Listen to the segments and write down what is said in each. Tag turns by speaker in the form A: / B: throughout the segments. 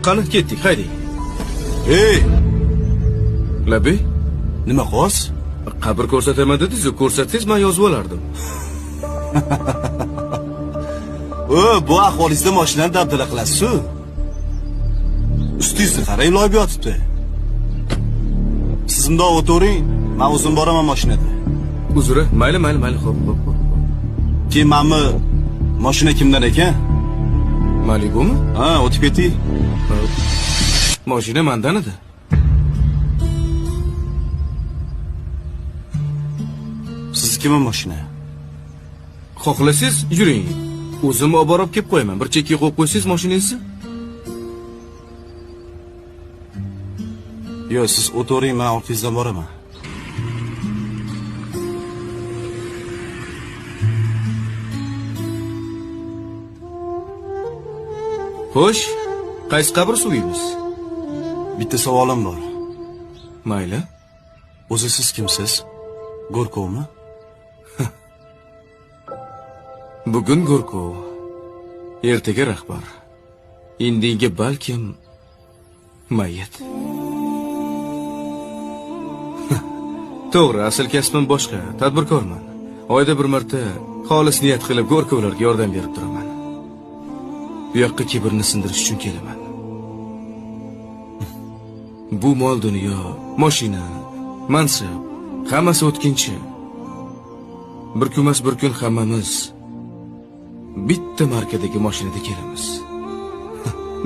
A: Qani ketdik, haydang.
B: Ey!
A: Labi,
B: Nima qilyapsiz?
A: Qabr ko'rsataman dedingiz-ku, ko'rsatsangiz men yozib olardim.
B: O, bu ahvolingizda mashinani dabdala qilasiz-ku. Ustingizni qarang, loyib yotibdi. Siz bundoq o'tiring, men o'zim boraman mashinada.
A: Uzr, mayli, mayli, mayli, xo'p, xo'p, xo'p.
B: Keyin mana mashina kimdan ekan?
A: Malibumi?
B: Ha, o'tib keting.
A: Mashina mandan edi.
B: Siznikimi mashina?
A: Xohlasangiz yuring. O'zim olib borib kelib qo'yaman. Bir chekkaga qo'yib qo'ysangiz mashinangizni.
B: Yo'q, siz o'tiring, men orqangizdan boraman.
A: Xo'sh, qaysi qabr suviymiz?
B: Bitta savolim bor.
A: Mayli.
B: O'zi siz kimsiz? Go'rkovmi?
A: Bugun Go'rkov, ertaga rahbar. Indinga balkim mayyit. To'g'ri, asl kasbim boshqa, tadbirkorman. Oyda bir marta xolis niyat qilib Go'rkovlarga yordam berib turaman. Bu yoqqa kibrni sindirish uchun kelaman. Bu mol dunyo, mashina, mansab, hammasi o'tkinchi. Bir kun emas, bir kun hammamiz bitta markadagi mashinada kelamiz.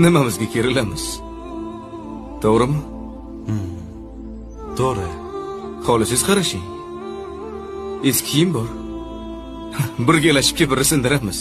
A: Nimamizga kerilamiz? To'g'rimi?
B: To'g'ri.
A: Xohlasangiz qarashing. Eski kiyim bor. Birgalashib kibrni sindiramiz.